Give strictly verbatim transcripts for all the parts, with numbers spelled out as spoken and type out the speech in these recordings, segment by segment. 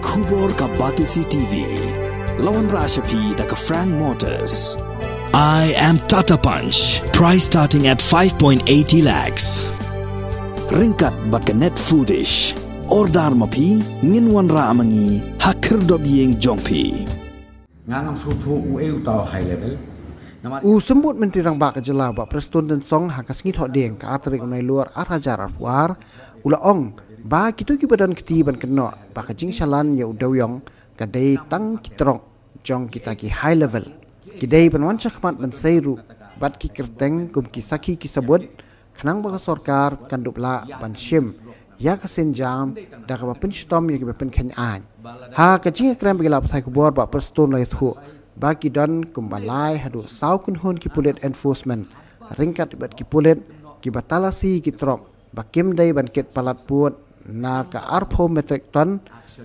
Khubor ka Batesi T V. La wanrah sha phi da ka Frank Motors. I am Tata Punch. Price starting at five point eighty lakhs. Ryngkat bad ka Net Foodish. Order ma phi, ngin wanrah ma ngi ha khyrdop ïing jong phi. Nga ngam sngewthuh u ei uta u high level. Namar u Symbud Myntri Rangbah ka jylla Bah Prestone Tynsong ha ka sngi Thohdieng ka ar tarik u Nailur ar hajar arphew ar u la ong ba kito kiba don kti ban kynnoh ba ka jingshalan ïa u dewiong ka dei tang ki trok jong kita ki high level. Ki dei ban wan shakhmat ban sei ruh bad ki kyrteng kum ki sakhi ki sabut khnang ba ka sorkar kan dup lah ban shim ïa ka sienjam da kaba pynshitom ïa kiba pynkheiñ aiñ. Ha ka jingïakren bad ki lad pathai khubor Bah Prestone la ïathuh ba ki don kumba lai haduh saw kynhun ki pulit enforcement ryngkat bad ki pulit kiba talasi ki trok ba kim dei ban kit palat pud na ka arphew metric ton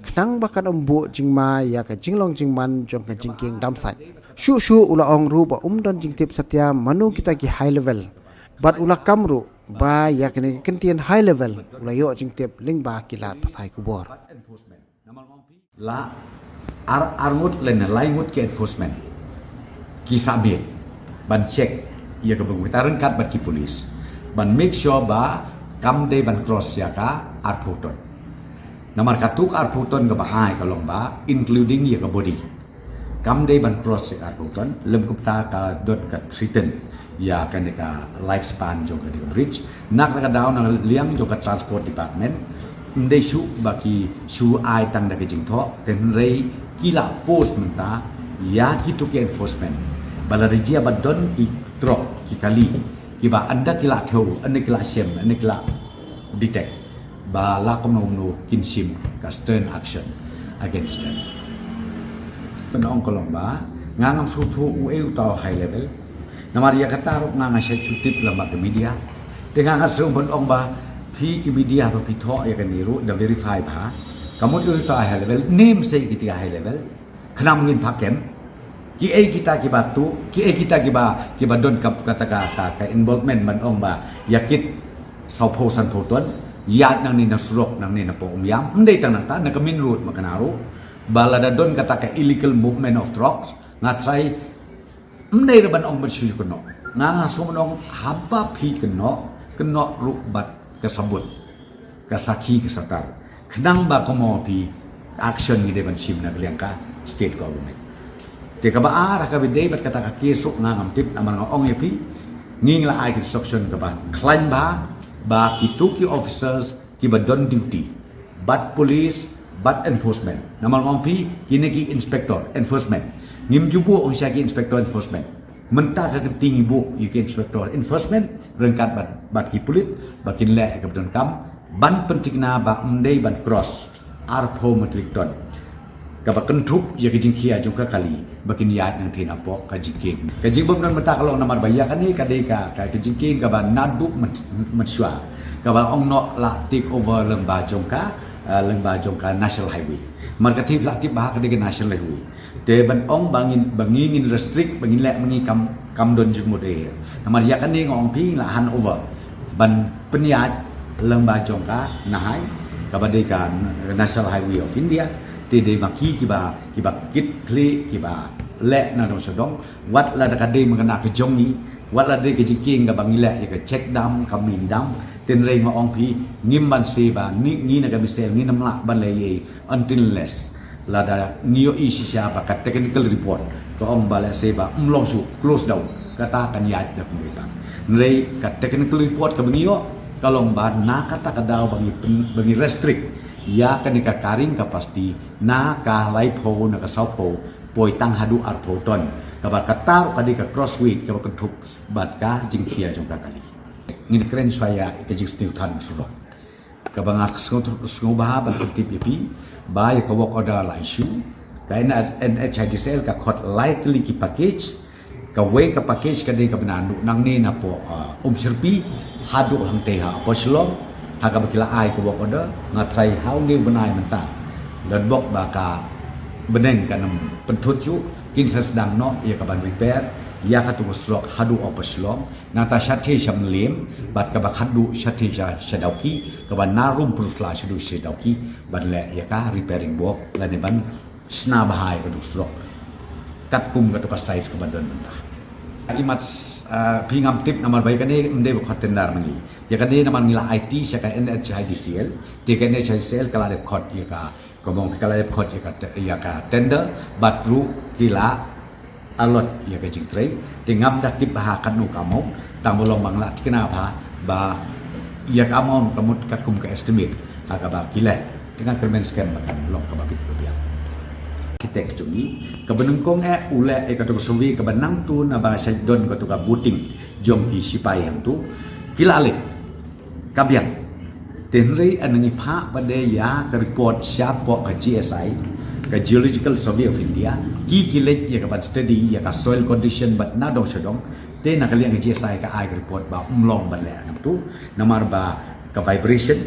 khnang ba kan ym buh jingma ïa ka jinglong jingman jong ka jingkieng dam sait. Shuh shuh u la ong ruh ba um don jingtip satia mano kita ki high level. Bad u la kam ruh ba ïa kane ka kyntien high level u la ïoh jingtip lyngba ki lad pathai khubor. La ar ar ngut lane lai ngut ki enforcement ki submit ban check ïa ka bynta ryngkat bad ki police ban make sure ba kam dei ban cross ïa ka arphew ton. Namar ka tuk arphew ton kaba ai ka long ba including ïa ka body. Kam dei ban cross ïa ka arphew ton lem kumta ka don ka threaten ïa kane ka lifespan jong kane ka bridge. Na kata ka daw na liang jong ka transport department ym dei shuh ba ki shu ai tang da ka jingthoh, te hynrei ki la post mynta ïa kito ki enforcement ba lada jia ba don ki trok ki kali kiba ynda ki la thew, ynda ki la shem, ynda ki la detect ba la kumno kumno kin shim ka stern action against them. Pynong ka long ba nga ngam sngewthuh u ei uta u high level. Namar ïa kata ruh nga nga shu tip lem bad ka media. Te nga nga shu pynong ba phi ki media ba phi thoh ïa kane ruh da verify ba ka mut u ei uta u high level, name sei kita high level. Khnang ngin phakem ki ei kita kiba tu, ki ei kita kiba kiba don ka kata ka ka involvement ban ong ba ïa kit sawphew sanphew ton ïaid nangne na surok nangne na poh Umiam. Ym dei tang nangta, na ka main road ma kane ruh ba lada don kata ka illegal movement of drugs, nga trai ym dei ruh ban ong ban shu kynnoh. Nga nga sngewbha ban ong haba phi kynnoh, kynnoh ruh bad ka sabut, ka sakhi, ka satar, khnang ba kumno phi action ngi dei ban shim na ka liang ka state government. Te kaba ar ha kaba dei bad kata ka case ruh nga ngam tip, namar nga ong ïa phi ngi la ai ka instruction kaba khlaiñ ba ba kito ki officers kiba don duty bad police bad enforcement. Namar nga ong phi kine ki inspector enforcement ngim ju buh ong sha ki inspector enforcement. Mynta ka kynti ngi buh ïa ki inspector enforcement ryngkat bad bad ki pulit ba kin leh ïa kaba donkam ban pynthikna ba ym dei ban cross arphew metric ton kaba kynthup ïa ka jingkhia jong ka kali ba kin ïaid nangthie na poh ka jingkieng. Ka jingbym don mynta ka long namar ba ïa kane ka dei ka ka jingkieng kaba naduh mynshuwa kaba ong noh la take over lyngba jong ka lyngba jong ka national highway. Mar ka tip la tip ba ka dei ka national highway. Te ban ong ba ngin ba ngi ngin restrict ba ngin leh ba ngi kam kam don jingmut eh. Namar ïa kane nga ong phi la hand over ban pynïaid lyngba jong ka nahai kaba dei ka National Highway of India. Te dei ma ki kiba kiba kit khlieh kiba leh na dong sha dong wat la da ka dei ma ka na ka jong ngi wat la dei ka jingkieng kaba ngi leh ïa ka check dam ka main dam. Te hynrei nga ong phi ngim ban se ba ngi na ka Missile ngin ym lah ban leh ïa until unless lada ngi ïohi shisha ba ka technical report ka ong ba lehse ba ym long shuh close down kata kan ïaid da kumwei pat. Hynrei ka technical report kaba ngi ïoh ka long ba na kata ka daw ba ngi restrict ïa kane ka carrying capacity na ka laiphew na ka sawphew poi tang haduh arphew ton kaba kata ruh ka dei ka cross weight kaba kynthup bad ka jingkhia jong ka kali. Ngin kren shuwa ïa ka jingsniew than surok. Kaba nga sngewbha ban pyntip ïa phi ba ïa ka work order la issue ka NHIDCL ka khot lai tylli ki package. Kawei ka package ka dei kaba naduh nangne na poh Umshyrpi haduh hangtei ha poh Shillong. Ha kaba ki la ai ka work order nga trai ha une u bnai mynta. Lada bok ba ka bneng kan ym pynthut shuh kin sa sdang noh ïa ka ban repair. Ïa katu ka surok haduh Upper Shillong, nangta shatei sha Mylliem, bad kaba khatduh shatei sha, sha Dawki, kaba na Rumprushla shaduh sha Dawki, ban leh ïa ka repairing work, lane ban shna bha ïa katu ka surok. Katkum katu ka size kaba don mynta. Imat, ah, phi ngam tip namar ba ïa kane ym dei ba khot tender ma ngi. Ïa kane namar ngi la aiti sha ka N H I D C L, te ka N H I D C L ka la dep khot ïa ka, ka mong ka la dep khot ïa ka te-, ïa ka tender, bad ruh ki la allot ïa ka jingtrei, te ngam da tip bha katno ka amount, tang ba long ba nga la thikna bha, ba ïa ka amount ka mut katkum ka estimate, ha kaba ki leh, te nga kyrmen skhem ba kan long kaba bit ba biang. Architect jong ngi, kaba nyngkong eh u leh ïa katu ka survey kaba nangta naba shah don katu ka booting jong ki shipai hangtu, ki la leit. Ka biang. Te hynrei ngi phah pat de ïa ka report shapoh ka G S I, ka Geological Survey of India, ki ki leit ïa ka ban study ïa ka soil condition bad na dong sha dong, te na ka liang ka G S I ka ai ka report ba ym long ban leh nangtu, namar ba ka vibration,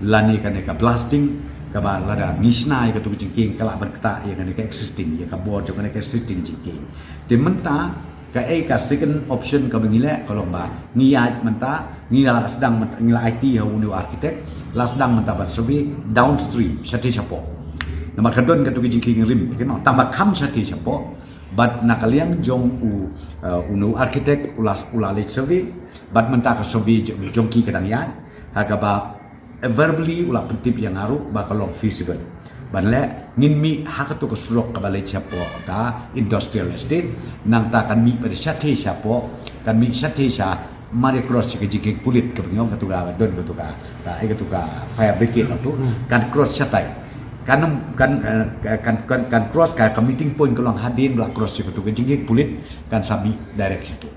lane kane ka blasting, kaba lada ngi shna ïa katu ka jingkieng ka lah ban ktah ïa kane ka existing, ïa ka bor jong kane ka existing jingkieng. Te mynta, kaei ka second option kaba ngi leh, ka long ba ngi ïaid mynta, ngi la sdang mynta, ngi la aiti ha u new architect, la sdang mynta ban survey downstream, shatei shapoh. Namar ka don katu ka jingkieng rim, ki no, tang ba kham shatei shapoh, bad na ka liang jong u, uh, u new architect, u la, u la leit survey, bad mynta ka survey jong, jong ki ka dang ïaid, ha kaba verbally u la pyntip ïa nga ruh ba ka long feasible. Ban leh ngin mih ha katu ka surok kaba leit shapoh ka industrial estate, nangta kan mih pat shatei shapoh, kan mih shatei sha, mar ïa cross ïa ka jingkieng pulit kaba ngi ong katu ka don katu ka, ka, eh, katu ka fire brigade tu, kan cross shatai. Kan, kan, eh, kan, kan, kan cross ka, ka meeting point ka long hadien ba la cross ïa katu ka jingkieng pulit, kan sa mih direct shatu.